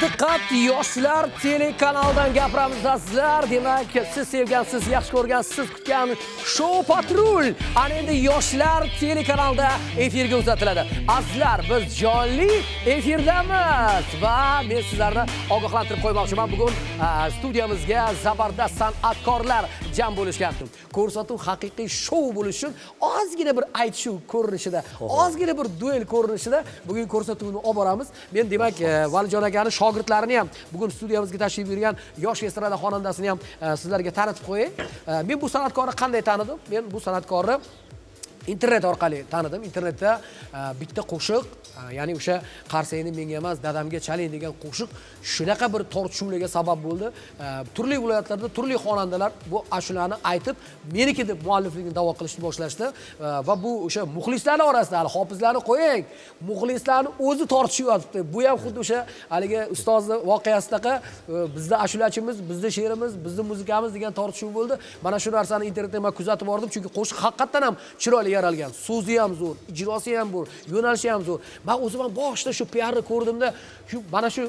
Diqqat, yoshlar telekanalidan gapiramiz azizlar. Demak, siz sevgan, siz yaxshi ko'rgan, siz kutgan Shou Patrul ana endi yoshlar telekanalida efirga uzatiladi. Azizlar, biz jonli efirdamiz va men sizlarni ogohlantirib qo'ymoqchiman. Bugun studiyamizga zabardast san'atkorlar jam bo'lishgan. Ko'rsatuv haqiqiy shou bo'lishi uchun ozgina bir aytishuv ko'rinishida, ozgina bir duel ko'rinishida bugun ko'rsatuvni olib boramiz. Men demak, Valijon akani shogirdlarini ham bugun studiyamizga tashrif buyurgan yosh estrada xonandasini ham sizlarga tanitib qo'yay. Men bu san'atkorni qanday tanidim? Men bu san'atkorni internet orqali tanidim. Internetda bitta qo'shiq, ya'ni o'sha qarsayni menga emas, dadamga chaling degan qo'shiq shunaqa bir tortishuvlarga sabab bo'ldi. Turli viloyatlarda turli xonandalar bu ashulani aytib, meniki deb mualliflikni da'vo qilishni boshlashdi va bu o'sha muxlislarning orasida, hali hofizlarni qo'ying, muxlislarni o'zi tortishyapti. Bu ham xuddi o'sha haligi ustozni voqeasidaqa bizda ashulachimiz, bizda she'rimiz, bizda muzikamiz degan tortishuv bo'ldi. Mana shu narsani internetda men kuzatib bordim, chunki qo'shiq haqiqatan ham chiroyli yaralgan. So'zi ham zo'r, ijrosi ham zo'r, yo'nalishi ham zo'r. Men o'zim ham boshida shu PR ni ko'rdimda, shu mana shu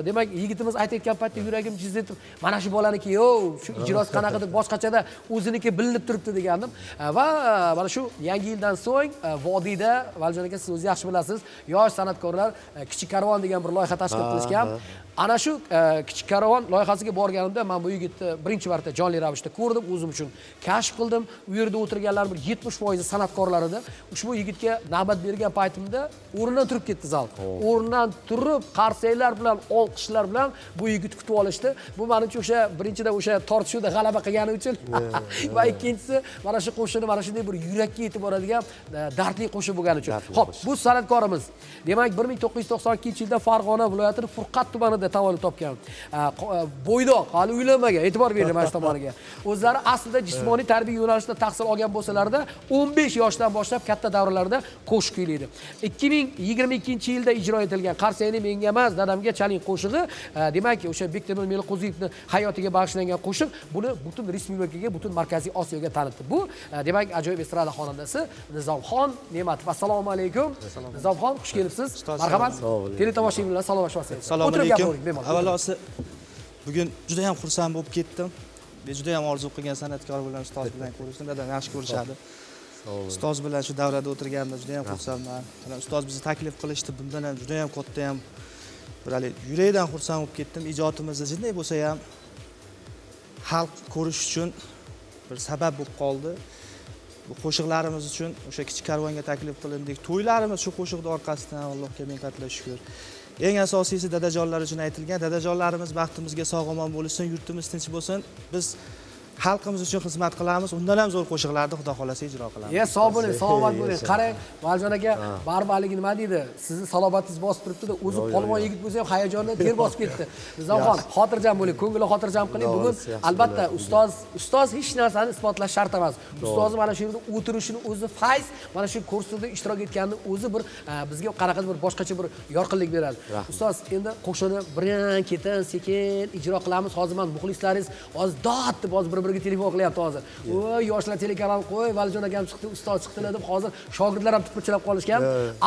demak yigitimiz aytayotgan paytda yuragim jiz etib, mana shu bolaniki, yo, shu ijrosi qanaqadir boshqachada o'ziniki bilinib turibdi degandim. Va mana shu yangi yildan so'ng vodiyda Valijon aka, siz o'zingiz yaxshi bilasiz, yosh san'atkorlar Kichik karvon degan bir loyiha tashkil qilishgan. Ana shu Kichik karvon loyihasiga borganimda men bu yigitni birinchi marta jonli ravishda ko'rdim, o'zim uchun kashf qildim. U yerda o'tirganlar bir 70% san'atkorlar edi. Ushbu yigitga navbat bergan paytimda o'rnidan turib ketdi zal. O'rnidan turib, qarsaklar bilan, olqishlar bilan bu yigit kutib olishdi. Bu menimcha o'sha birinchida o'sha tortishuvda g'alaba qilgani uchun va ikkinchisi mana shu qo'shiqni mana shunday bir yurakka yetib boradigan dardli qo'shiq bo'lgani uchun. Xo'p, bu san'atkorimiz demak 1992-yilda Farg'ona viloyatining Furqat tumanida tavallud topgan. Bo'ydoq, hali uylanmagan, e'tibor bering mana shu tomoniga. O'zlari aslida jismoniy tarbiya yo'nalishida tahsil olgan bo'lsalarda, 15 yoshdan boshlab katta davralarda qo'shiq kuylaydi. 2022-yilda ijro etilgan Qarsayni menga emas, dadamga chaling qo'shig'i, demak, o'sha Bektemir Meliqo'ziyevning hayotiga bag'ishlangan qo'shiq buni butun respublikaga, butun Markaziy Osiyoga tanitdi. Bu demak ajoyib estrada xonandasi Nizomxon Ne'matov. Assalomu alaykum. Nizomxon, xush kelibsiz. Marhamat. Teletomoshabinlar salomlashib. Assalomu alaykum. Avvalosi bugun juda ham xursand bo'lib ketdim. Men juda ham orzu qilgan san'atkor bilan, ustoz bilan ko'rishdim. Dadam yaxshi ko'rishadi. Ustoz bilan shu davrada o'tirganimda juda ham xursandman. Ustoz bizni taklif qilishdi. Bundan ham juda ham katta ham bir hali yurakdan xursand bo'lib ketdim. Ijodimizda jinday bo'lsa ham xalq ko'rish uchun bir sabab bo'lib qoldi. Bu qo'shiqlarimiz uchun o'sha Kichik karvonga taklif qilindik. To'ylarimiz shu qo'shiqning orqasidan, Allohga ming qatla shukr. Eng asosiysi dadajonlar uchun aytilgan. Dadajonlarimiz baxtimizga sog'-omon bo'lsin, yurtimiz tinch bo'lsin. Biz xalqimiz uchun xizmat qilamiz. Undan ham zo'r qo'shiqlarni Xudo xolasa ijro qilamiz. Ya, sog' bo'ling, salomat bo'ling. Qarang, Valijon aka, baribir haligi nima deydi? Sizni salomatingiz bosib turibdi-da, o'zi polvon yigit bo'lsa ham hayajondan ter bosib ketdi. Nizomxon, xotirjam bo'ling, ko'ngilni xotirjam qiling. Bugun albatta ustoz hech narsani isbotlash shart emas. Ustozi mana shu yerda o'tirishini o'zi fayz, mana shu kursda ishtirok etganini o'zi bir bizga qanaqadir bir boshqacha bir yorqinlik beradi. Ustoz, endi qo'shiqni birin ketin sekin ijro qilamiz. Hozir men muxlislaringiz hozir dod deb hozir bir-biriga telefon qilyapti hozir. Voy, yoshlar telekanal qo'y, Valijon akam chiqdi, ustoz chiqdilar deb hozir shogirdlar ham tipirchilab qolishgan.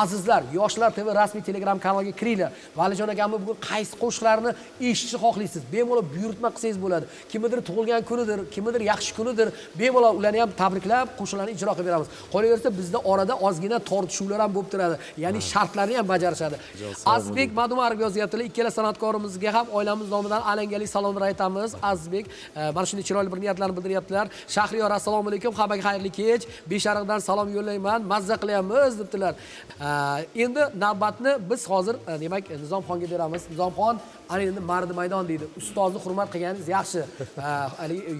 Azizlar, Yoshlar TV rasmiy Telegram kanaliga kiringlar. Valijon akamni bugun qaysi qo'shiqlarni eshitishni xohlaysiz? Bemalol buyurtma qilsangiz bo'ladi. Kimnidir tug'ilgan kunidir, kimnidir yaxshi kunidir. Bemalol ularni ham tabriklab, qo'shiqlarni ijro qilib beramiz. Qolaversa bizda orada ozgina tortishuvlar ham bo'lib turadi. Ya'ni shartlarni ham bajarishadi. Azizbek Madumarov yozyaptilar. Ikkala san'atkorimizga ham oilamiz nomidan alangali salomlar aytamiz. Azizbek mana shunday chiroyli bir niyatlarni bildiryaptilar. Shahriyor, assalomu alaykum, hammaga xayrli kech. Beshariqdan salom yo'llayman, mazza qilyapmiz debdilar. Endi navbatni biz hozir demak Nizomxonga beramiz. Nizomxon ana endi mardi maydon deydi. Ustozni hurmat qilganingiz yaxshi.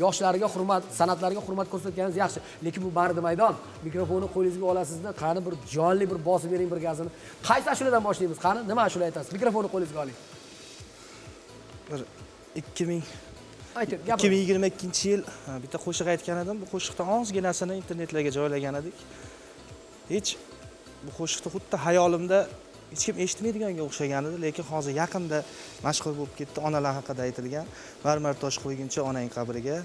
Yoshlarga hurmat, san'atlarga hurmat ko'rsatganingiz yaxshi. Lekin bu mardi maydon. Mikrofonni qo'lingizga olasizda, qani bir jonli bir bosib bering bir gazini. Qaysi ashuladan boshlaymiz? Qani nima ashula aytasiz? Mikrofonni qo'lingizga oling. Bir 2022-yil bitta qo'shiq aytgan edim. Bu qo'shiqdan ozginasini internetlarga joylagan edik. Hech bu qo'shiqni xuddi hayolimda hech kim eshitmaydiganga o'xshagan edi, lekin hozir yaqinda mashhur bo'lib ketdi. Onalar haqida aytilgan. Marmar tosh qo'yguncha onang qabriga,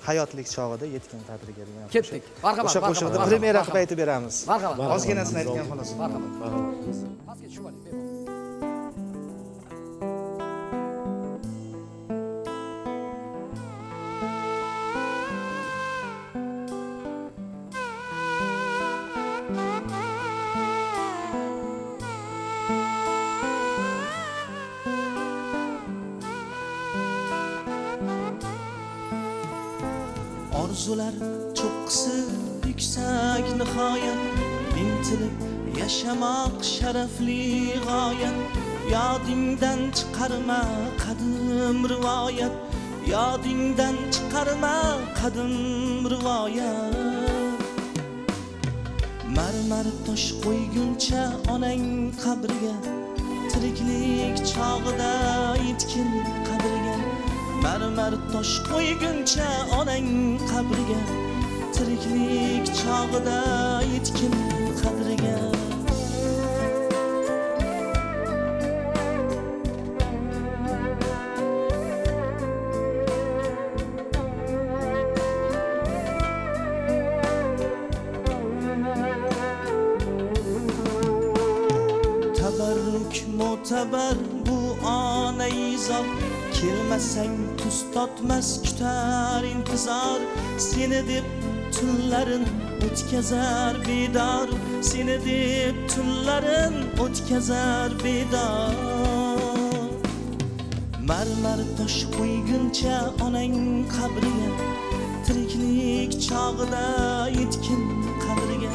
hayotlik chog'ida yetgan qadriga degan. Ketdik. Marhamat. O'sha qo'shiqni premyera qilib aytib beramiz. Marhamat. Ozginasini aytgan xolos. Marhamat. Pastga tushib oling, bemalol. Orzular cho'qqisi yuksak nihoyat, intilib yashamoq sharafli g'oyat. Yodingdan chiqarma qadim rivoyat, yodingdan chiqarma qadim rivoyat. Marmar tosh qo'yguncha onang qabriga, tiriklik chog'ida yetgin qadriga. Marmar tosh qo'yguncha onang qabriga, tiriklik chog'ida yetgin qadriga. Tabarruk mo'tabar bu onai zor, kelmasang tuz totmas kutar intizor. Seni deb tunlarin o'tkazar bedor, seni deb tunlarin o'tkazar bedor. Marmar tosh qo'yguncha onang qabriga, tiriklik chog'ida yetgin qadriga.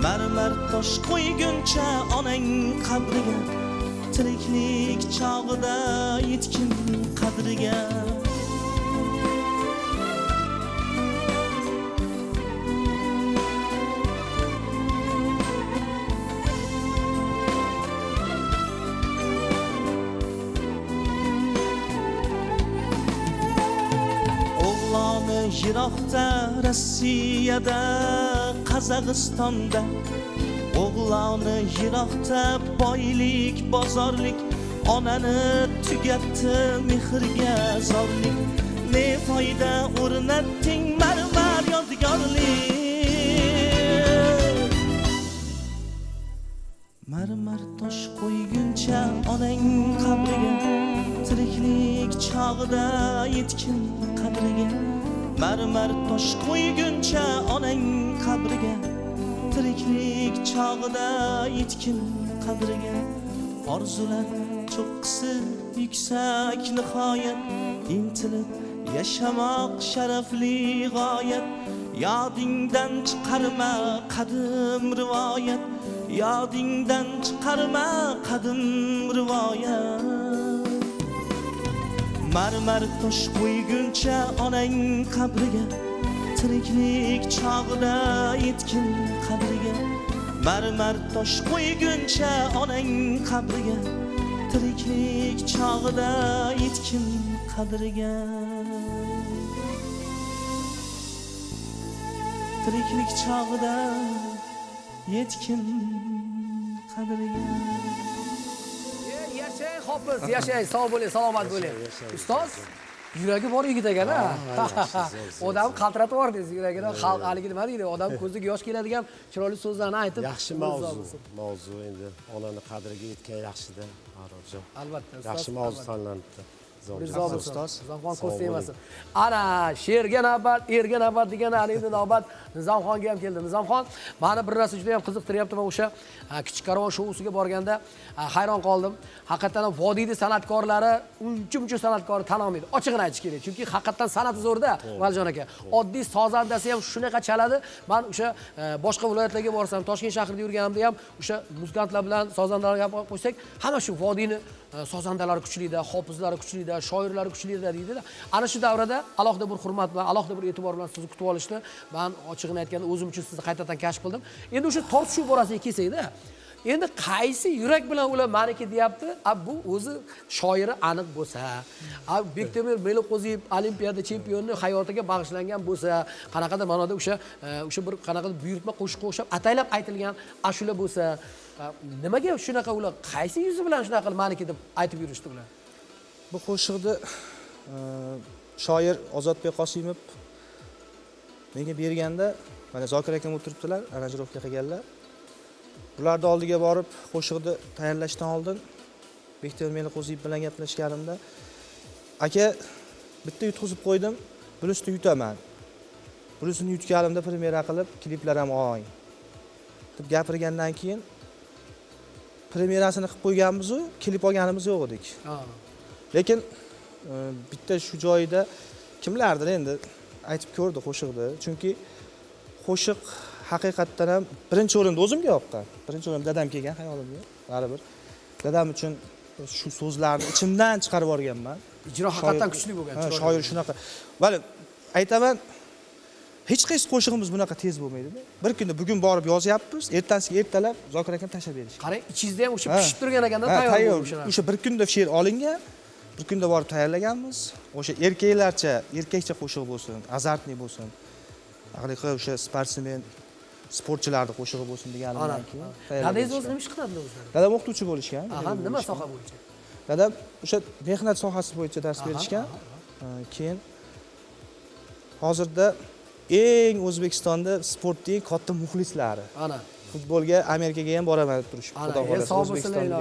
Marmar tosh qo'yguncha onang qabriga, tiriklik chog'ida yetgin qadriga. O'g'loni yiroqda, Rossiyada, Qozog'istonda. O'g'loni yiroqda, boylik, bozorlik, onani tugatdi mehrga zorlik. Ne foyda o'rnatding marmar yodgorlik. Marmar tosh qo'yguncha onang qabriga, tiriklik chog'ida yetgin qadriga. Marmar tosh qo'yguncha onang qabriga, tiriklik chog'ida yetgin qadriga. Orzular cho'qqisi yuksak nihoyat, intilib yashamoq sharafli g'oyat. Yodingdan chiqarma qadim rivoyat, yodingdan chiqarma qadim rivoyat. Marmar tosh qo'yguncha onang qabriga, tiriklik chog'ida yetgin qadriga. Marmar tosh qo'yguncha onang qabriga, tiriklik chog'ida yetgin qadriga. Tiriklik chog'ida yetgin qadriga. Yashang hofiz, yashang, sog' bo'ling, salomat bo'ling. Ustoz, yuragi bor yigit ekan a. Odam qaltiratib yubordingiz yuragini. Xalq haligi nima deydi, odam ko'ziga yosh keladigan chiroyli so'zlarni aytib. Yaxshi mavzu, mavzu endi onani qadriga yetgan yaxshida, Arifjon. Albatta, ustoz. Yaxshi mavzu tanlanibdi. Ustoz, Nizomxon ko'z tegmasin. Ana she'rga navbat, erga navbat degan ana endi navbat Nizomxonga ham keldi. Nizomxon, meni bir narsa juda ham qiziqtiryapti. Men o'sha Kichik Karvon shousiga borganda hayron qoldim. Haqiqatan ham vodiyning san'atkorlari uncha-muncha san'atkorni tan olmaydi. Ochig'ini aytish kerak. Chunki haqiqatan san'ati zo'rda, Valijon aka. Oddiy sozandasi ham shunaqa chaladi. Men o'sha boshqa viloyatlarga borsam, Toshkent shahrida yurganimda ham o'sha muzikantlar bilan sozandalarga gap qo'ysak, hamma shu vodiyni sozandalari kuchlida, hofizlari kuchlida, shoirlari kuchlida deydi-da. Ana shu davrada alohida bir hurmat bilan, alohida bir e'tibor bilan sizni kutib olishdi. Men ochig'ini aytganda o'zim uchun sizni qaytadan kashf qildim. Endi o'sha tortishuv borasiga kelsak-da, endi qaysi yurak bilan ular meniki deyapti? A bu o'zi shoiri aniq bo'lsa, a Bektemir Meliqo'ziyev olimpiada chempioni hayotiga bag'ishlangan bo'lsa, qanaqadir ma'noda o'sha bir qanaqadir buyurtma qo'shiqqa o'xshab ataylab aytilgan ashula bo'lsa, nimaga shunaqa ular qaysi yuzi bilan shunaqa qilib meniki deb aytib yurishdi ular? Bu qo'shiqni shoir Ozodbek Qosimov menga berganda, mana Zokir akam o'tiribdilar, aranjirovka qilganlar. Bularni oldiga borib qo'shiqni tayyorlashdan oldin Bektemir Meliqo'ziyev bilan gaplashganimda, aka bitta yutqizib qo'ydim, bunisini yutaman. Bunisini yutganimda premyera qilib, kliplar ham oling deb gapirgandan keyin premyerasini qilib qo'yganmiz-u, klip olganimiz yo'q edik. Lekin bitta shu joyida kimlardir endi aytib ko'rdi qo'shiqni. Chunki qo'shiq haqiqatdan ham birinchi o'rinda o'zimga yoqqan. Birinchi o'rinda dadam kelgan xayolimga. Baribir dadam uchun shu so'zlarni ichimdan chiqarib yuborganman. Ijro haqiqatdan kuchli bo'lgan. Shoir shunaqa. Vali aytaman, hech qaysi qo'shig'imiz bunaqa tez bo'lmaydi-da. Bir kunda bugun borib yozyapmiz, ertasiga ertalab Zokir akam tashlab berishgan. Qarang, ichingizda ham o'sha pishib turgan ekanda tayyor bo'lib o'sha. O'sha bir kunda she'r olingan, bir kunda borib tayyorlaganmiz. O'sha erkaklarcha, erkakcha qo'shiq bo'lsin, azartniy bo'lsin. Haqiqiy o'sha sportsmen, sportchilarning qo'shig'i bo'lsin deganimdan keyin. Dadangiz o'zi nima ish qiladilar o'zlari? Dadam o'qituvchi bo'lishgan. Aha, nima soha bo'yicha? Dadam o'sha mehnat sohasi bo'yicha dars berishgan. Keyin hozirda eng O'zbekistonda sportning katta muxlislari. Ana. Futbolga Amerikaga ham boraman deb turishibdi. Xudo xohlasa O'zbekistonga.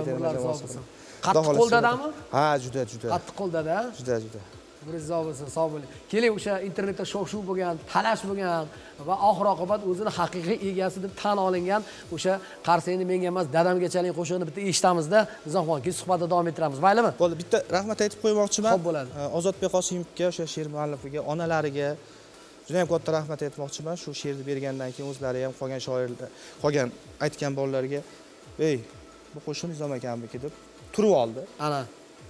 Qattiq qo'l dadami? Ha, juda, juda. Qattiq qo'l dada? Juda, juda. Umringiz uzoq bo'lsin, sog' bo'ling. Keling, o'sha internetda shov-shuv bo'lgan, talash bo'lgan va oxir oqibat o'zini haqiqiy egasi deb tan olingan o'sha qarsangni menga emas, dadamga chaling qo'shig'ini bitta eshitamizda, Nizomxon, keyin suhbatda davom ettiramiz. Maylimi? Bo'ldi, bitta rahmat aytib qo'ymoqchiman. Xo'p bo'ladi. Ozodbek Qosimovga, o'sha she'r muallifiga, onalariga juda ham katta rahmat aytmoqchiman. Shu she'rni bergandan keyin o'zlari ham qolgan shoirlar, qolgan aytgan bolalarga, "Ey, bu qo'shiq Nizom akamniki" deb turib oldi. Ana.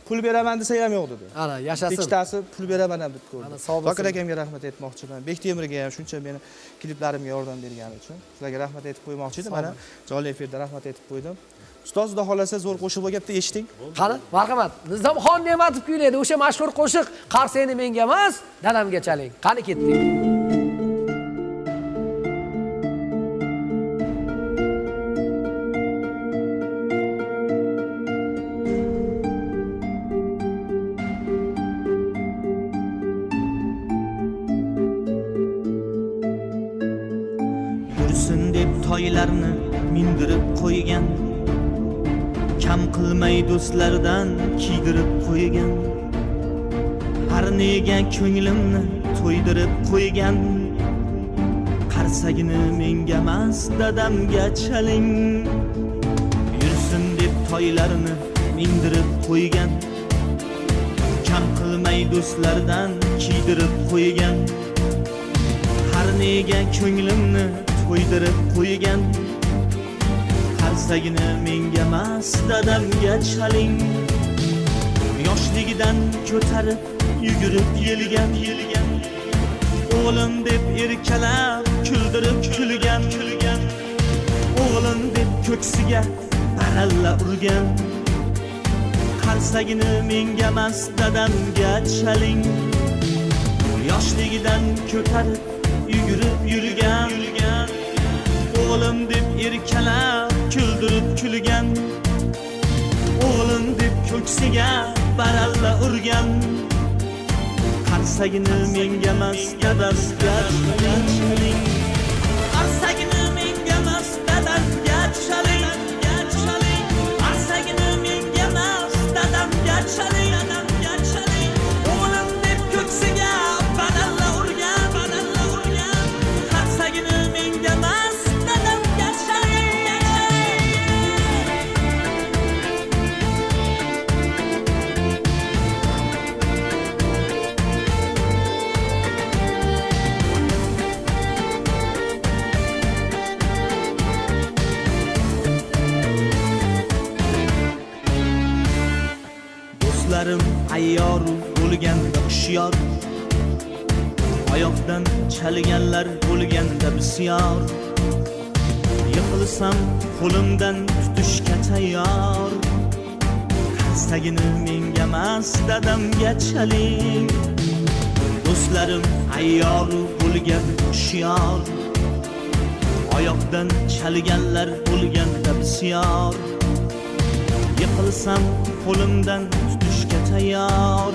Pul beraman desa ham yo'q dedi. Ana, yashasin. Ikkitasi pul beraman ham deb ko'rdi. Zokir akamga rahmat aytmoqchiman. Bektemirga ham shuncha meni kliplarimga yordam bergani uchun sizlarga rahmat aytib qo'ymoqchi edim. Mana jonli efirda rahmat aytib qo'ydim. Ustoz, xudo xolasa zo'r qo'shiq bo'lgan, bitta eshiting. Qani, marhamat. Nizomxon Ne'matov kuylaydi o'sha mashhur qo'shiq Qarsangni menga emas, dadamga chaling. Qani ketdik. Toylarni mindirib qo'ygan, kam qilmay do'stlardan kiydirib qo'ygan, har nega ko'nglimni to'ydirib qo'ygan, qarsagini menga emas, dadamga chaling. Yursin deb toylarni mindirib qo'ygan, kam qilmay do'stlardan kiydirib qo'ygan, har nega ko'nglimni qo'ydirib qo'ygan, qarsagini menga emas, dadamga chaling. Yoshligidan ko'tarib yugurib yelgan, o'g'lim deb erkalab kuldirib kulgan, o'g'lim deb ko'ksiga baralla urgan, qarsagini menga emas, dadamga chaling. Yoshligidan ko'tarib yugurib yurgan, o'g'lim deb erkalab kuldirib kulgan, o'g'lim deb ko'ksiga baralla urgan, qarsagini menga emas, dadamga chaling. Qarsagini menga emas, dadamga chaling. Qarsagini menga emas, dadamga chaling. O'g'lim deb ko'ksiga baralla urgan, qarsagini menga emas, dadamga chaling. Do'stlarim ayyor bo'lganda hushyor, oyoqdan chalganlar bo'lganda bisyor, yiqilsam qo'limdan tutishga tayyor, qarsagini menga emas, dadamga chaling. Do'stlarim ayyor bo'lganda hushyor, oyoqdan chalganlar bo'lganda bisyor, yiqilsam qo'limdan tutishga tayyor,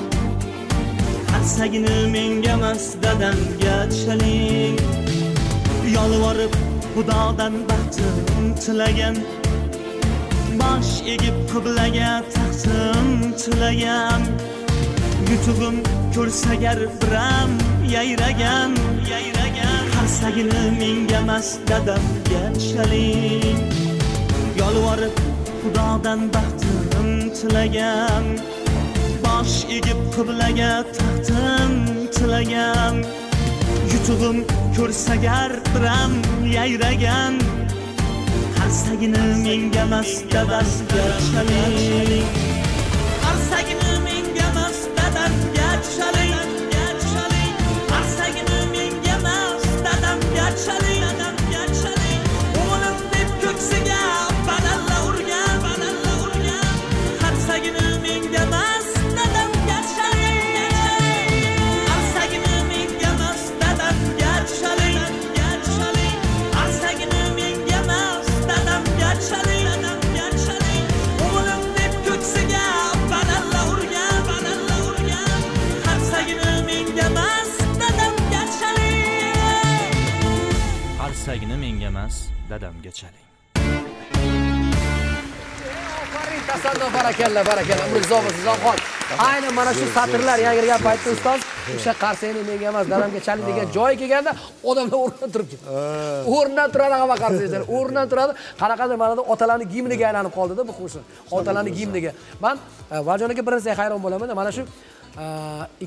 qarsagini menga emas, dadamga chaling. Yolvorib Xudodan baxtim tilagan, bosh egib qiblaga taxtim tilagan, yutug'im ko'rsagar biram yayragan, qarsagini menga emas, dadamga chaling. Yolvorib Xudodan baxtim tilagan, bosh egib qiblaga taxtim tilagan, Yutug'im ko'rsagar biram yayragan. Qarsagini menga emas dadamga chaling. Qarsagini menga emas dadamga chaling. Qarsagini menga emas dadamga chaling. Dadamga chaling. O'g'lim deb ko'ksiga badalla urgan, badalla urgan. Qarsagini menga emas dadamga chaling. Qarsagini menga emas dadamga chaling. Qarsagini menga emas dadamga chaling. Dadamga chaling. O'g'lim deb ko'ksiga badalla urgan, badalla urgan. Qarsagini menga emas dadamga chaling. Qarsagini menga emas dadamga chaling. Ofarin, tasanno, barakalla, barakalla. Umringiz bo'lsin, Nizomxon. Aynan mana shu satrlar yangragan paytda ustoz o'sha qarsangni menga emas dadamga chaling degan joyi kelganda odamlar o'rnidan turib ketdi. O'rnidan turadi hamma qarsanglar, o'rnidan turadi. Qanaqadir ma'noda otalarning gimniga aylanib qoldi-da bu qo'shiq. Otalarning gimniga. Men Valjon aka bir narsaga hayron bo'laman. Mana shu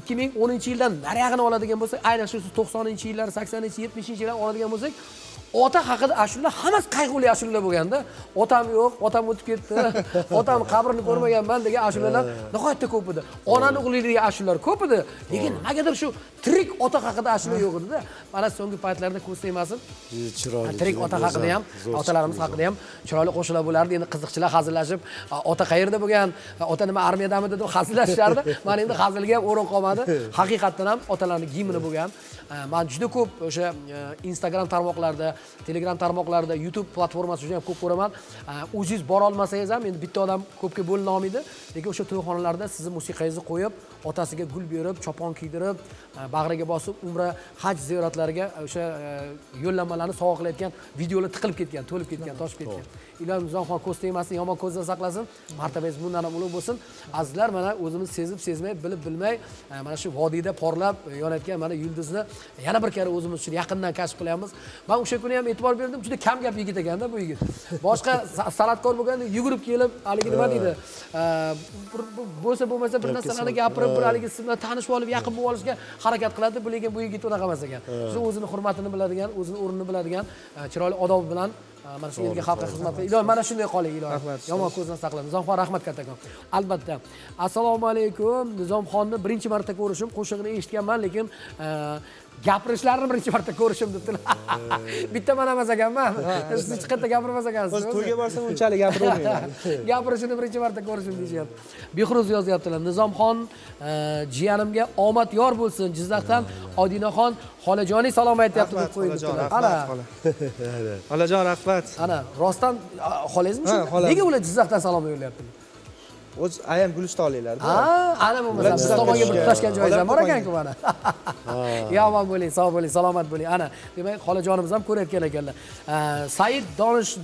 2010-yildan nariyog'ini oladigan bo'lsak, aynan shu 90-yillar, 80-, 70-yillar oladigan bo'lsak, ota haqida ashulalar hammasi qayg'uli ashulalar bo'lganda, otam yo'q, otam o'tib ketdi, otam qabrini ko'rmaganman degan ashulalar nihoyatda ko'p edi. Onani o'g'li degan ashulalar ko'p edi, lekin nimagadir shu tirik ota haqida ashula yo'q edi-da. Mana so'nggi paytlarda ko'z tegmasin, chiroyli tirik ota haqida ham, otalarimiz haqida ham chiroyli qo'shiqlar bo'lardi. Endi qiziqchilar hazillashib, ota qayerda bo'lgan, ota nima armiyadamidi deb hazillashishardi. Mana endi hazilga ham o'rin qolmadi. Haqiqatdan ham otalarning gimni bo'lgan. Men juda ko'p o'sha Instagram tarmoqlarida, Telegram tarmoqlarida, YouTube platformasida juda ham ko'p ko'raman. O'zingiz bora olmasangiz ham endi bitta odam ko'pga bo'lina olmaydi, lekin o'sha to'yxonalarda sizni musiqangizni qo'yib, otasiga gul berib, chopon kiydirib, bag'riga bosib, umra, haj ziyoratlariga o'sha yo'llanmalarni sovg'a qilayotgan videolar tiqilib ketgan, to'lib ketgan, toshib ketgan. Ilohim Nizomxon ko'z tegmasin, yomon ko'zdan saqlasin, martabangiz bundan ham ulug' bo'lsin. Azizlar, mana o'zimiz sezib, sezmay, bilib, bilmay mana shu vodiyda porlab yonayotgan mana yulduzni yana bir karra o'zimiz uchun yaqindan kashf qilyapmiz. Men o'sha kuni ham e'tibor berdim, juda kam gap yigit ekanda bu yigit. Boshqa san'atkor bo'lganda yugurib kelib, haligi nima deydi, bo'lsa bo'lmasa bir narsalarni gapirib, bir haligi siz bilan tanishib olib, yaqin bo'lib olishga harakat qiladi, lekin bu yigit unaqa emas ekan. Shu o'zini hurmatini biladigan, o'zini o'rnini biladigan, chiroyli odob bilan mana shu elga xalqqa xizmat qilib, ilohim mana shunday qoling, ilohim. Yomon ko'zdan saqlasin. Nizomxon, rahmat kattakon. Albatta. Assalomu alaykum. Nizomxonni birinchi marta ko'rishim, qo'shig'ini eshitganman, lekin gapirishlarini birinchi marta ko'rishim debdilar. Bitta mana emas ekanman. Siz hech qayerda gapirmas ekansiz. O'zi to'yga borsam unchalik gapirolmayman. Gapirishini birinchi marta ko'rishim deyishyapti. Behruz yozyaptilar. Nizomxon jiyanimga omad yor bo'lsin. Jizzaxdan Odinaxon xolajoning salom aytyapti deb qo'yibdilar. Ana. Xolajon rahmat. Ana, rostdan xolangizmi shu? Nega ular Jizzaxdan salom yo'llayaptilar? O'z ayam Gulistonliklar. Ha, ana bo'lmasa biz tomonga bir tutashgan joyingiz ham bor ekan-ku mana. Yomon bo'ling, sog' bo'ling, salomat bo'ling. Ana, demak, xolajonimiz ham ko'rayotgan ekanlar. Said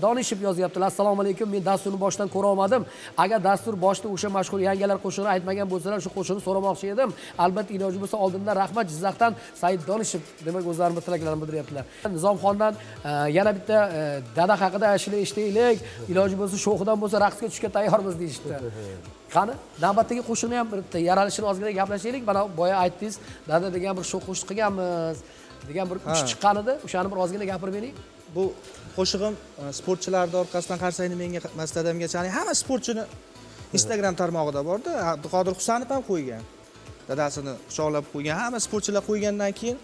Donishov yozyaptilar. Assalomu alaykum. Men dasturni boshidan ko'ra olmadim. Agar dastur boshida o'sha mashhur yangalar qo'shig'ini aytmagan bo'lsalar, shu qo'shiqni so'ramoqchi edim. Albatta iloji bo'lsa oldindan rahmat. Jizzaxdan Said Donishov, demak, o'zlarini tilaklarini bildiryaptilar. Nizomxondan yana bitta dada haqida ashula eshitaylik. Iloji bo'lsa sho'xidan bo'lsa raqsga tushishga tayyormiz deyishdi. Qani, navbatdagi qo'shiqni ham bitta yaralishini ozgina gaplashaylik. Mana boya aytdingiz, dada degan bir sho'x qo'shiq qilganmiz degan bir uch chiqqan edi. O'shani bir ozgina gapirib bering. Bu qo'shig'im sportchilarning orqasidan qarsangni menga emas dadamga chaling. Hamma sportchini Instagram tarmog'ida bordi. Abduqodir Husanov ham qo'ygan. Dadasini quchoqlab qo'ygan. Hamma sportchilar qo'ygandan keyin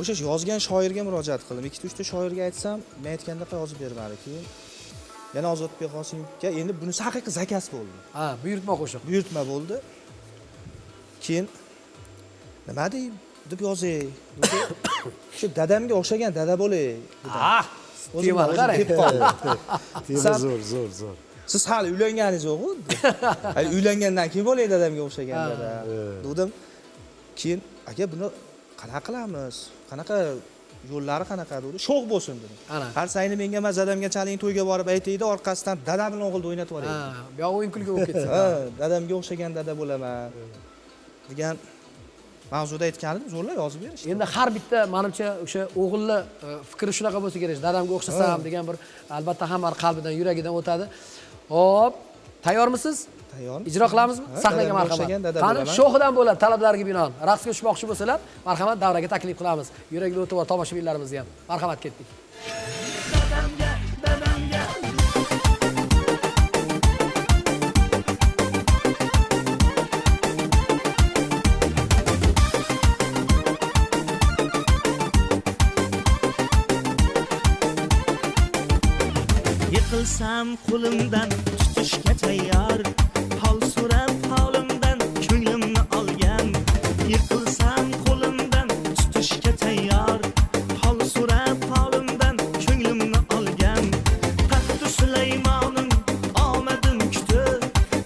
o'sha yozgan shoirga murojaat qildim. 2-3 ta shoirga aytsam, men aytgandaqa yozib bermadi. Keyin yana Ozodbek Qosimovga endi bunisi haqiqiy zakaz bo'ldi. Ha, buyurtma qo'shiq. Buyurtma bo'ldi. Keyin nima deyim deb yozay. Shu dadamga o'xshagan dada bo'lay. Ah, temani qarang. Tema zo'r, zo'r, zo'r. Siz hali uylanganingiz yo'q-ku. Hali uylangandan keyin bo'lay dadamga o'xshagan dada. Dedim. Keyin aka buni qanaqa qilamiz? Qanaqa yo'llari qanaqa dedi. Sho'x bo'lsin dedim. Qarsangni menga emas dadamga chaling, to'yga borib aytaydi, orqasidan dada bilan o'g'ilni o'ynatib yuboraydi. Ha, bu yoq o'yin kulgi bo'lib ketsin. Ha, dadamga o'xshagan dada bo'laman degan mavzuda aytgan edim, zo'rlab yozib berishdi. Endi har bitta menimcha o'sha o'g'ilni fikri shunaqa bo'lsa kerak, dadamga o'xshasam degan bir albatta hammani qalbidan, yuragidan o'tadi. Xo'p, tayyormisiz? Tayyor. Ijro qilamizmi? Sahnaga marhamat. Qani sho'xidan bo'ladi talablarga binoan. Raqsga tushmoqchi bo'lsalar, marhamat davraga taklif qilamiz. Yurakda o'tib tomoshabinlarimizni ham. Marhamat, ketdik. Dadamga, dadamga. Yiqilsam qo'limdan tutishga tayyor, hol so'rab holimdan ko'nglimni olgan. Yiqilsam qo'limdan tutishga tayyor, hol so'rab holimdan ko'nglimni olgan. Taxtu Sulaymonim omadim kutib,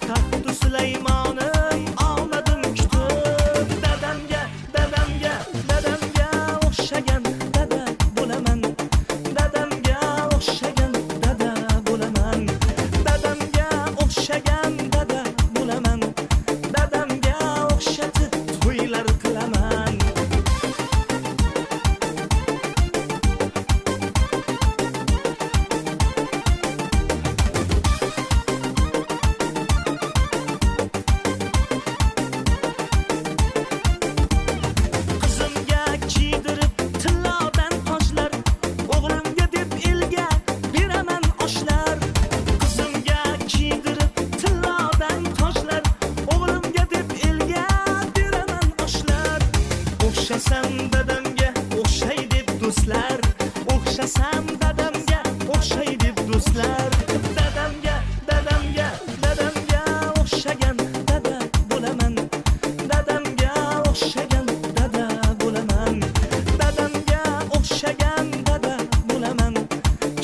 taxtu Sulaymonim omadim kutib. Dadamga, dadamga, dadamga o'xshagan dada bo'laman. Dadamga o'xshagan dada bo'laman. Dadamga o'xshagan dada bo'laman. Dadamga o'xshatib to'ylar qilaman. Qizimga kiydirib tillodan tojlar, o'g'limga deb elga beraman oshlar. Qizimga kiydirib tillodan tojlar, o'g'limga deb elga beraman oshlar. O'xshasam dadamga o'xshay deb do'stlar, o'xshasam dadamga o'xshay deb do'stlar. Dadamga, dadamga, dadamga o'xshagan dada bo'laman. Dadamga o'xshagan dada bo'laman. Dadamga o'xshagan dada bo'laman.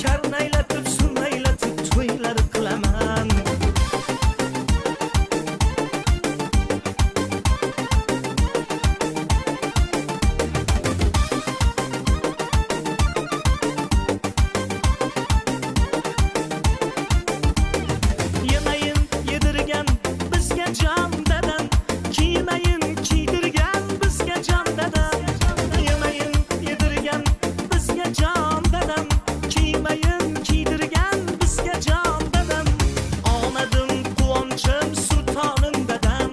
Karnaylatib, surnaylatib to'ylar qilaman. Yemayin yedirgan bizga jon dadam, kiymayin kiydirgan bizga jon dadam. Yemayin yedirgan bizga jon dadam, kiymayin kiydirgan bizga jon dadam. Omadim quvonchim sultonim dadam,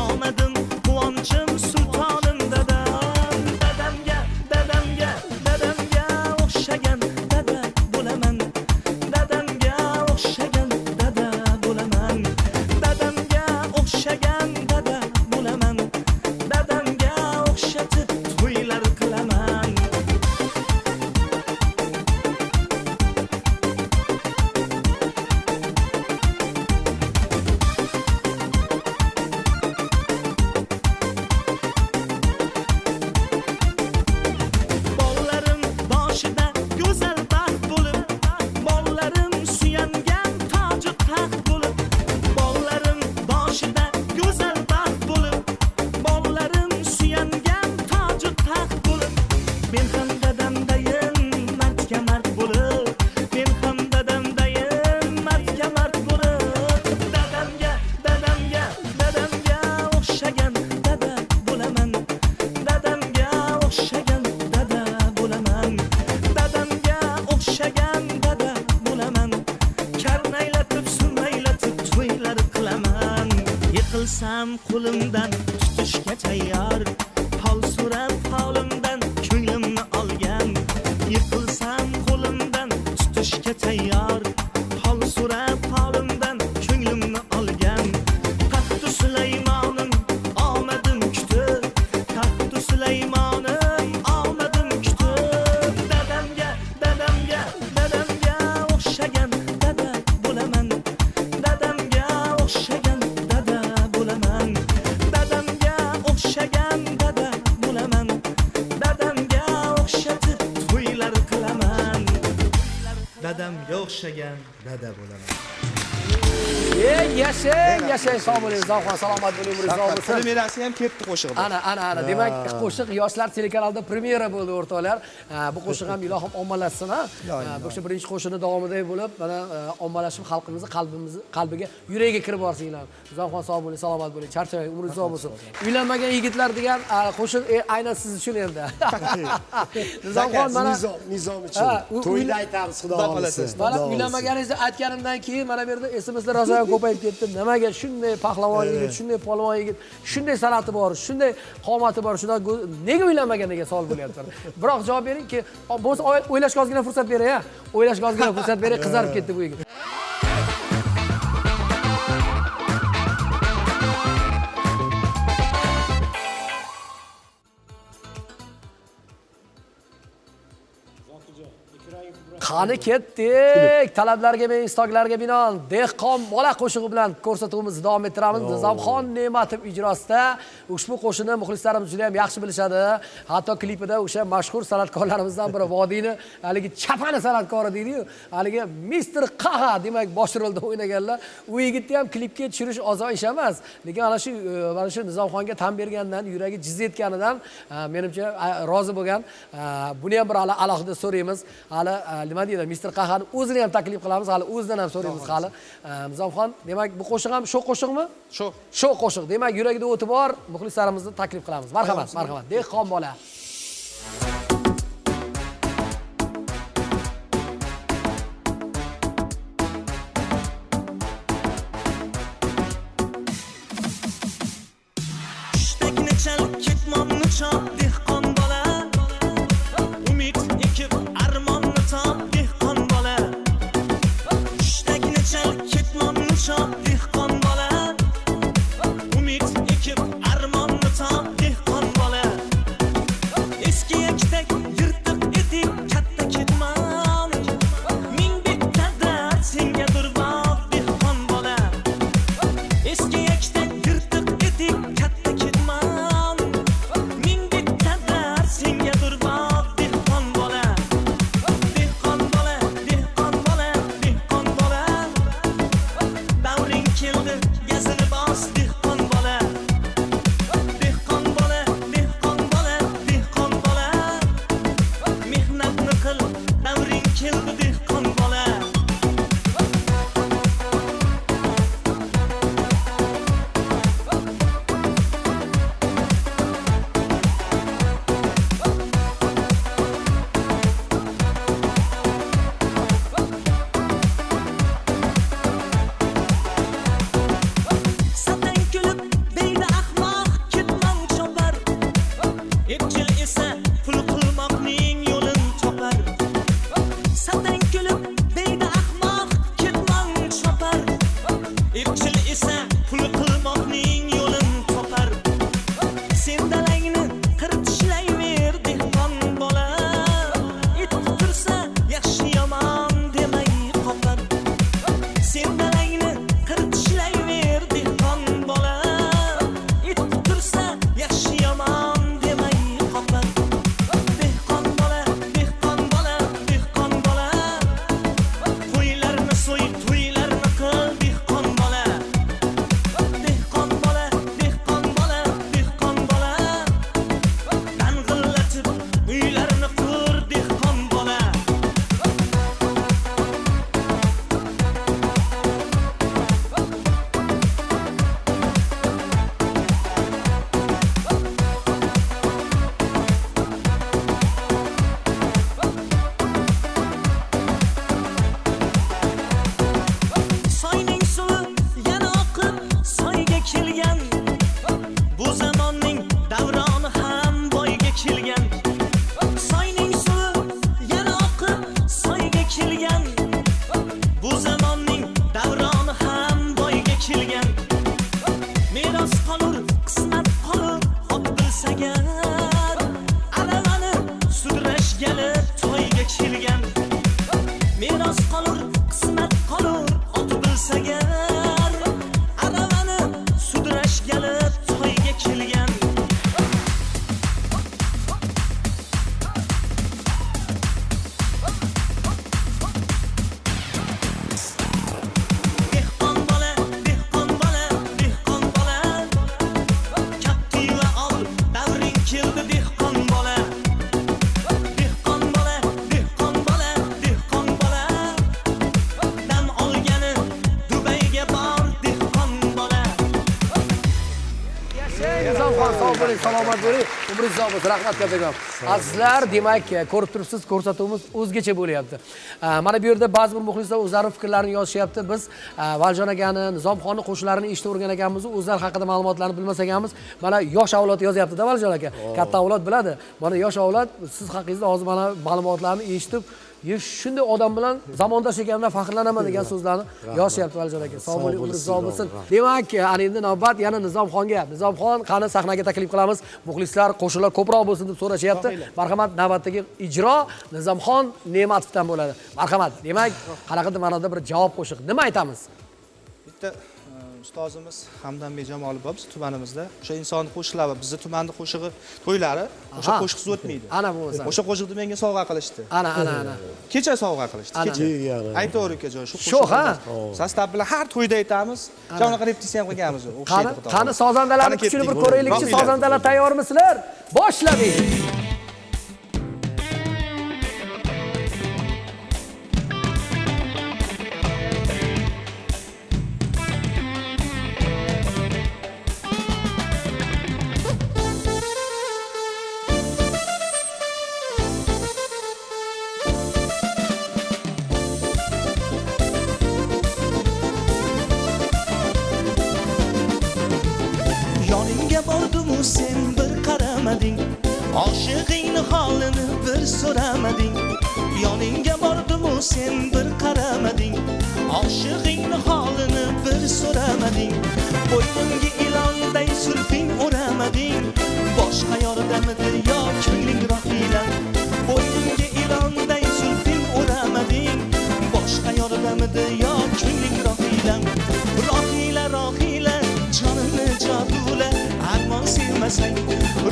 omadim quvonchim sultonim dadam. Dadamga, dadamga, dadamga o'xshagan dada bo'laman. Dadamga o'xshagan dada bo'laman. Dadamga o'xshagan dada bo'laman. Dadamga o'xshatib to'ylar qilaman. Bolalarim boshida go'zal baxt bo'lib, bolalarim suyangan toji taxt bo'lib, bolalarim boshida go'zal baxt bo'lib, bolalarim suyangan toji taxt bo'lib. Men ham dadamdayin mardga mard bo'lib, men ham dadamdayin mardga mard bo'lib. Dadamga, dadamga, dadamga o'xshagan dada bo'laman. Dadamga o'xshagan dada bo'laman. Dadamga o'xshagan dada bo'laman. Karnaylatib, surnaylatib to'ylar qilaman. Yiqilsam qo'limdan tutishga tayyor, hol so'rab holimdan ko'nglimni olgan. Yiqilsam qo'limdan tutishga tayyor, hol so'rab holimdan ko'nglimni olgan. Taxtu Sulaymonim omadim kutib, taxtu Sulaymonim omadim kutib. Dadamga, dadamga, dadamga o'xshagan dada bo'laman. Dadamga o'xshagan dada bo'laman. Dadamga o'xshagan dada bo'laman. Dadamga o'xshatib to'ylar qilaman. Dadamga o'xshagan dada bo'laman. Yashang, yashang, sog' bo'ling, Nizomxon, salomat bo'ling, umringiz uzoq bo'lsin. Premyerasi ham ketdi qo'shig'i. Ana, ana, ana. Demak, qo'shiq Yoshlar telekanalida premyera bo'ldi, o'rtoqlar. Bu qo'shiq ham ilohim ommalashsin, ha. Bu o'sha birinchi qo'shiqning davomida bo'lib, mana ommalashib xalqimizni qalbimizni qalbiga, yuragiga kirib borsin ilohim. Nizomxon, sog' bo'ling, salomat bo'ling, charchamang, umringiz uzoq bo'lsin. Uylanmagan yigitlar degan qo'shiq aynan siz uchun endi. Nizomxon mana Nizom uchun. To'yda aytamiz, Xudo xohlasa. Mana uylanmaganingizni aytganimdan keyin mana bu yerda SMSlar rosa ham ko'payib ketdi. Nimaga shunday pahlavon yigit, shunday polvon yigit, shunday san'ati bor, shunday qomati bor, shunday nega uylanmagan degan savol bo'lyapti. Biroq javob beringki, bo'lsa o'ylashga ozgina fursat beray, ha. O'ylashga ozgina fursat beray, qizarib ketdi bu yigit. Qani ketdik. Talablarga men istoklarga binoan Dehqon bola qo'shig'i bilan ko'rsatuvimizni davom ettiramiz. Nizomxon Ne'matov ijrosida ushbu qo'shiqni muxlislarimiz juda ham yaxshi bilishadi. Hatto klipida o'sha mashhur san'atkorlarimizdan biri vodiyni haligi chapani san'atkori deydi-yu, haligi Mister Qaha demak bosh rolda o'ynaganlar. U yigitni ham klipga tushirish oson ish emas. Lekin ana shu Nizomxonga tan bergandan, yuragi jiz etganidan menimcha rozi bo'lgan. Buni ham bir alohida so'raymiz. Hali nima deydi, Mister Qahani o'zini ham taklif qilamiz, hali o'zidan ham so'raymiz hali. Nizomxon, demak bu qo'shiq ham sho'x qo'shiqmi? Sho'x. Sho'x qo'shiq. Demak, yuragida o'ti bor, muxlislarimizni taklif qilamiz. Marhamat, marhamat. Dehqon bola. Hushtakni chal, ketmonni chop, dehqon bola. Umid ekib armonni top, dehqon bola. Hushtakni chal, ketmonni chop, dehqon bola. Umid ekib armonni top, dehqon bola. Eski yaktak, yirtiq etik, katta ketmon. Ming bitta dard senga durbog', dehqon bola. Eski yaktak, yirtiq etik, katta ketmon. Ming bitta dard senga durbog', dehqon bola. Dehqon bola, dehqon bola, dehqon bola. Davring keldi, gazini bos, dehqon bola. Dehqon bola, dehqon bola, dehqon bola. Mehnatni qil, davring keldi, dehqon bola. Satang kulib deydi ahmoq, ketmon chopar. Epchil esa pul qilmoqning yo'lin topar. Satang kulib deydi ahmoq, ketmon chopar. Epchil esa pul qilmoqning yo'lin topar. Sen dalangni qirtishlayver, dehqon bola. It tursa yaxshi yomon demay qopar. Sen dalangni qirtishlayver, dehqon bola. It tursa yaxshi yomon demay qopar. Dehqon bola, dehqon bola, dehqon bola. Qo'ylarni so'y, to'ylarni qil, dehqon bola. Dehqon bola, dehqon bola, dehqon bola. Dang'illatib uylarni qur, dehqon bola. Soyning suvi yana oqib soyga kelgan. Bu zamonning davroni ham boyga kelgan. Soyning suvi yana oqib soyga kelgan. Bu zamonning davroni ham boyga kelgan. Meros qolur, qismat qolur, hop bilsa agar. Aravani sudrashgali toyga kelgan. Meros qolur, qismat qolur, ot bilsa agar. Aravani sudrashgali toyga kelgan. Dehqon bola, dehqon bola, dehqon bola. Kaptiva ol, davring keldi, dehqon bola. Dehqon bola, dehqon bola, dehqon bola. Umringiz uzoq bo'lsin, rahmat kattakon. Azizlar, demak, ko'rib turibsiz, ko'rsatuvimiz o'zgacha bo'lyapti. Mana bu yerda ba'zi bir muxlislar o'zlarining fikrlarini yozishyapti. Biz Valijon akani, Nizomxonni qo'shiqlarini eshitib o'rgan ekanmiz, o'zlari haqida ma'lumotlarni bilmas ekanmiz. Mana yosh avlod yozyapti-da Valijon aka. Katta avlod biladi. Mana yosh avlod siz haqingizda hozir mana ma'lumotlarni eshitib, shunday odam bilan zamondosh ekanimdan faxrlanaman degan so'zlarni yozishyapti Valijon aka. Sog' bo'ling, umringiz uzoq bo'lsin. Demak, ana endi navbat yana Nizomxonga. Nizomxon, qani sahnaga taklif qilamiz. Muxlislar qo'shiqlar ko'proq bo'lsin deb so'rashyapti. Marhamat, navbatdagi ijro Nizomxon Ne'matovdan bo'ladi. Marhamat. Demak, qanaqadir ma'noda bir javob qo'shiq. Nima aytamiz? Bitta ustozimiz Hamdam Bejamolov bor biz tumanimizda. O'sha insonni qo'shiqlari, bizni tumanning qo'shig'i, to'ylari o'sha qo'shiqsiz o'tmaydi. Ana bo'lmasa. O'sha qo'shiqni menga sovg'a qilishdi. Ana, ana, ana. Kecha sovg'a qilishdi, kecha. Aytaver ukajon, shu qo'shiq. Sostav bilan har to'yda aytamiz. Shunaqa repetitsiya ham qilganmiz. Qani, qani sozandalarni kuchini bir ko'raylikchi. Sozandalar tayyormisizlar? Boshladik. Sen bir qaramading, oshiqingni holini bir so'ramading. Yoningga bordim-u sen bir qaramading, oshiqingni holini bir so'ramading. Bo'ynimga ilonday zulfing o'ramading, boshqa yordamidi yo ko'ngling rohiyla. Bo'ynimga ilonday zulfing o'ramading, boshqa yordamidi yo ko'ngling rohiyla. Rohiyla, rohiyla, jonimni jodula, armon sevmasang.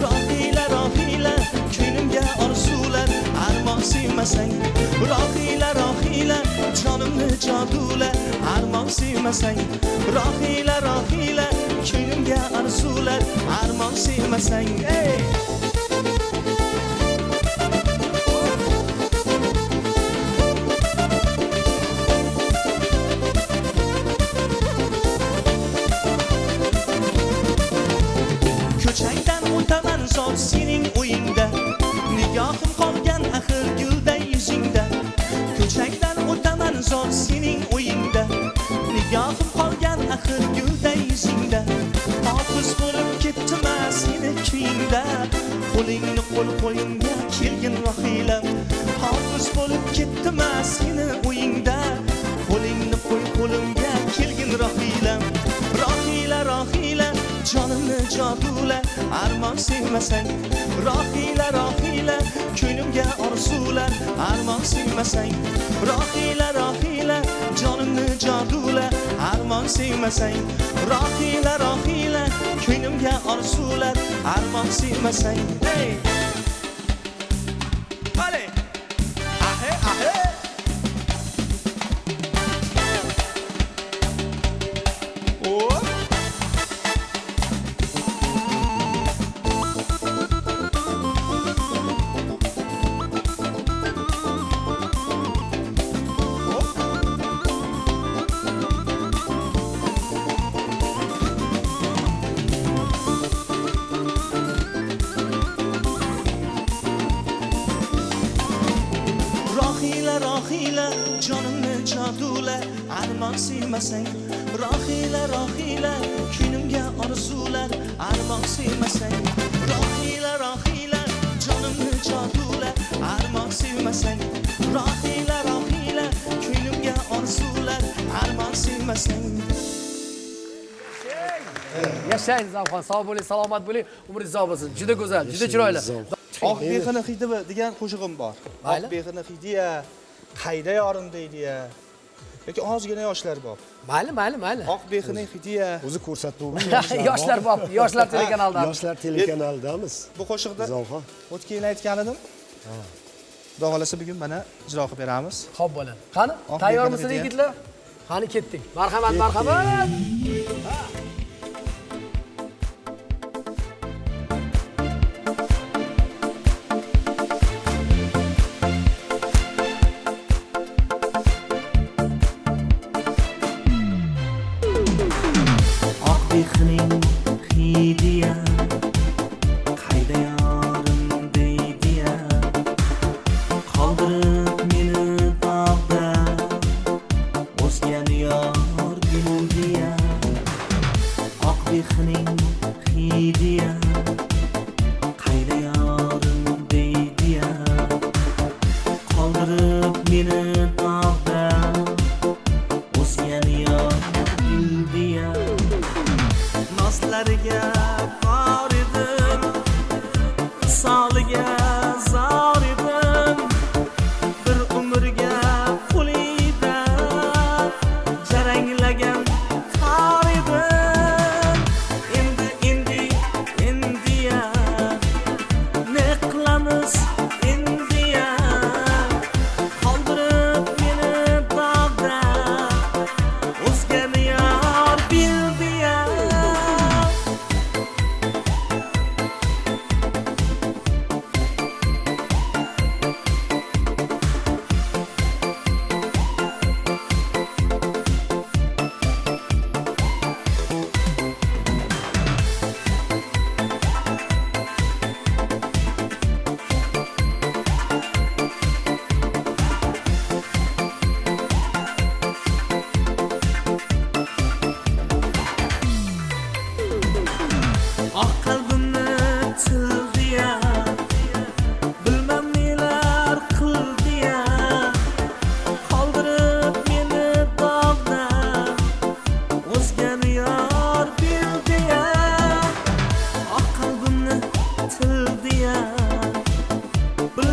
Rohiyla, rohiyla, ko'nglimga orzular, armon sevmasang. Rohiyla, rohiyla, jonimni jodula, armon sevmasang. Rohiyla, rohiyla, ko'nglimga orzular, armon sevmasang. Ey! Ko'changdan o'taman zot sening o'yingda, nigohim qolgan axir gulday yuzingda. Ko'changdan o'taman zot sening o'yingda, nigohim qolgan axir gulday yuzingda. Hofiz bo'lib ketdim-a seni kuyingda, qo'lingni qo'l qo'yimga kelgin rohiyla. Hofiz bo'lib ketdim-a seni o'yingda, qo'lingni qo'y qo'limga kelgin rohiyla. Rohiyla, rohiyla, jonimni jodula, armon sevmasang. Rohiyla, rohiyla, ko'nglimga orzular, armon sevmasang. Rohiyla, rohiyla, jonimni jodula, armon sevmasang. Rohiyla, rohiyla, ko'nglimga orzular, armon sevmasang. Hey! Hali! Ahe, ahe! Rohiyla, rohiyla, jonimni jodula, armon sevmasang. Rohiyla, rohiyla, ko'nglimga orzular, armon sevmasang. Rohiyla, rohiyla, jonimni jodula, armon sevmasang. Rohiyla, rohiyla, ko'nglimga orzular, armon sevmasang. Yashang Nizomxon, sog' bo'ling, salomat bo'ling, umringiz uzoq bo'lsin. Juda go'zal, juda chiroyli. Oq bexini hidi degan qo'shig'im bor. Oq bexini hidiya, qayda yorim deydi-ya. Yoki ozgina yoshlar bor. Mayli, mayli, mayli. Oq bexining hidiya. O'zi ko'rsatuvimiz yoshlar bor. Yoshlar telekanalida. Yoshlar telekanalidamiz. Bu qo'shiqda o'tgan yil aytgan edim. Xudo xolasa bugun mana ijro qilib beramiz. Xo'p bo'ladi. Qani, tayyormisizlar yigitlar? Qani ketdik. Marhamat, marhamat. Oq bexining hidiya, qayda yorim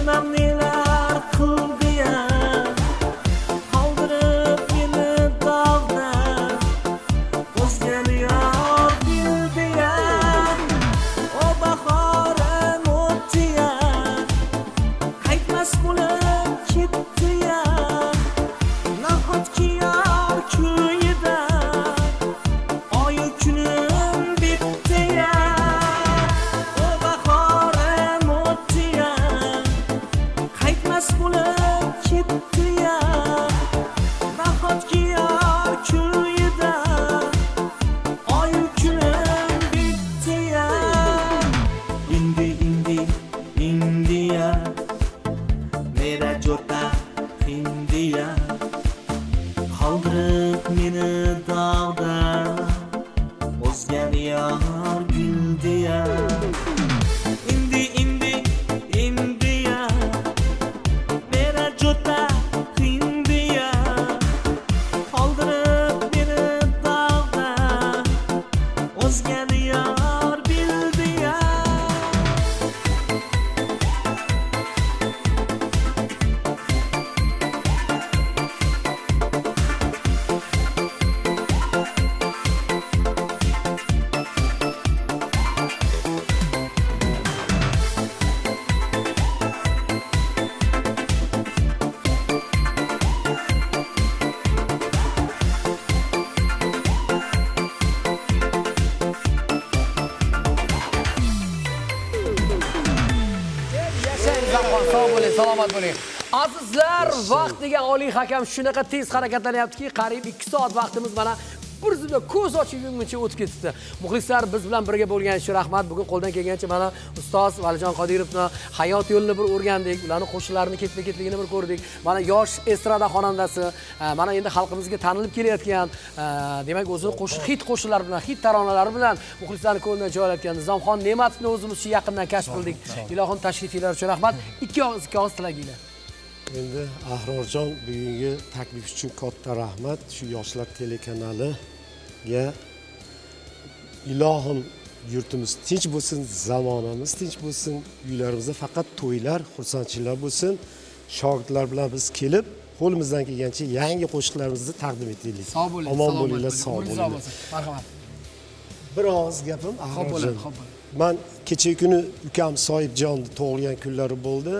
Bilmem neler qildi-ya, qoldirib meni dog'da. O'zgani yor bildi-ya, o bahorim o'tdi-ya, qaytmas bo'lib ketdi-ya. Nahotki yor kuyida oyu kunim bitdi-ya. O bahorim o'tdi-ya, qaytmas bo'lib ketdi-ya. Nahotki yor kuyida oyu kunim bitdi-ya. Indi indi India, mera jota India, qoldirib meni dog'da. O'zgani yor guldiya. Indi indi India, mera jota India, qoldirib meni dog'da. O'zgani yor bildiya. Yashang Nizomxon, sog' bo'ling, salomat bo'ling. Azizlar, vaqt degan oliy hakam shunaqa tez harakatlanyaptiki, qariyb 2 soat vaqtimiz mana bir zumda ko'z ochib yumguncha o'tib ketdi. Muxlislar, biz bilan birga bo'lgan uchun rahmat. Bugun qo'ldan kelgancha mana ustoz Valijon Qodirovni hayot yo'lini bir o'rgandik, ularning qo'shiqlarini ketma-ketligini bir ko'rdik. Mana yosh estrada xonandasi, mana endi xalqimizga tanilib kelayotgan, demak o'zini qo'shiq hit qo'shiqlari bilan, hit taronalari bilan muxlislarni ko'nglidan joylayotgan Nizomxon Ne'matovni o'zimiz shu yaqindan kashf qildik. Ilohim tashrifinglar uchun rahmat. Ikki og'iz tilaginglar. Endi Ahrorjon, bugungi taklif uchun katta rahmat. Shu Yoshlar telekanaliga ilohim yurtimiz tinch bo'lsin, zamonamiz tinch bo'lsin, uylarimizda faqat to'ylar, xursandchiliklar bo'lsin. Shogirdlar bilan biz kelib, qo'limizdan kelgancha yangi qo'shiqlarimizni taqdim etaylik. Sog' bo'ling, omon bo'linglar, sog' bo'linglar. Marhamat. Bir og'iz gapim Ahrorjon. Man kecha kuni ukam Soyibjonni tug'ilgan kunlari bo'ldi.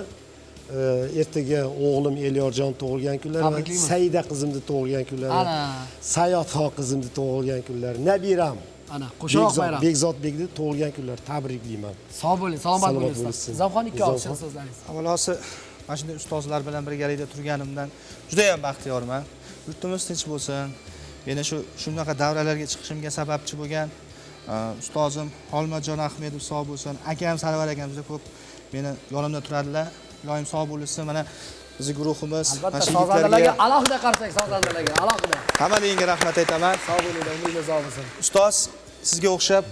Ertaga o'g'lim Elyorjon tug'ilgan kunlari, Saida qizimni tug'ilgan kunlari, Sayotxon qizimni tug'ilgan kunlari, nabiram ana qo'shoq bayram Bekzodbekni tug'ilgan kunlari tabriklayman. Sog' bo'ling, salomat bo'ling. Nizomxon, ikki og'iz so'zlaringiz. Avvalosi mana shunday ustozlar bilan birgalikda turganimdan juda ham baxtiyorman. Yurtimiz tinch bo'lsin. Meni shunaqa davralarga chiqishimga sababchi bo'lgan ustozim Xolmajon Ahmedov sog' bo'lsin, akam Sarvar akam juda ko'p meni yonimda turadilar. Ilohim sog' bo'lsin. Mana bizni guruhimiz, albatta sozandalarga alohida qarsak, sozandalarga alohida hammalariga rahmat aytaman. Sog' bo'linglar, umringiz uzoq bo'lsin. Ustoz, sizga o'xshab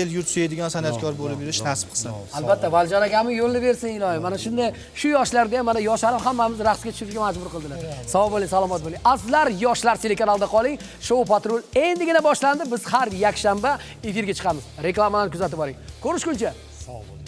el yurt suyadigan san'atkor bo'lib yurish nasib qilsin. Albatta, Valijon akamning yo'lini bersin ilohim. Mana shunday shu yoshlarda ham mana yoshlarni hammamiz raqsga tushishga majbur qildilar. Sog' bo'ling, salomat bo'ling. Azizlar, Yoshlar telekanalida qoling. Shou Patrul endigina boshlandi. Biz har yakshanba efirga chiqamiz. Reklamalarni kuzatib boring. Ko'rishguncha. Sog' bo'ling.